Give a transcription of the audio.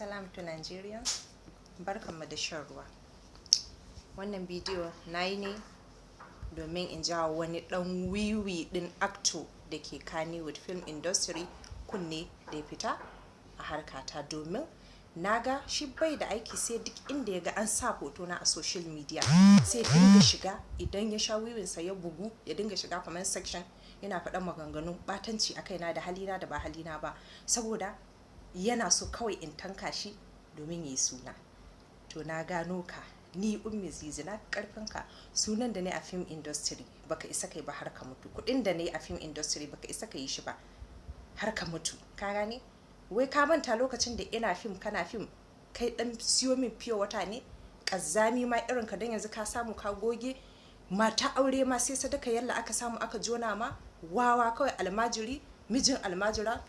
Salam to Nigerians, barkanmu da shan ruwa. Wannan bidiyo na yi ne domin in jawo wani ɗan wiwi ɗin actor da ke Kannywood film industry kunne da ya fita a harkata, domin na ga shi bai da aiki sai duk inda ya ga an sa hotona a social media sai dinga shiga. Idan ya sha wiwinsa ya bugu, ya dinga shiga comment section yana faɗan maganganun ɓatanci a kaina, da halina da ba halina ba, saboda yana so kawai in tanka shi domin ya yi suna. To, na gano ka. Ni Ummi Zizi na karfin ka. Sunan da ne a film industry baka isa kai ba har ka mutu. Kuɗin da ne a film industry baka isa ka yi shi ba har ka mutu. Ka gane? Wai ka manta lokacin da ina fim, kana fim, kai dan siyo min fiye wata ne, kazzami ma irin ka? Dan yanzu ka samu ka goge mata aure ma, sai sadaka yalla aka samu aka jona ma. Wawa kawai, almajiri mijin almajira.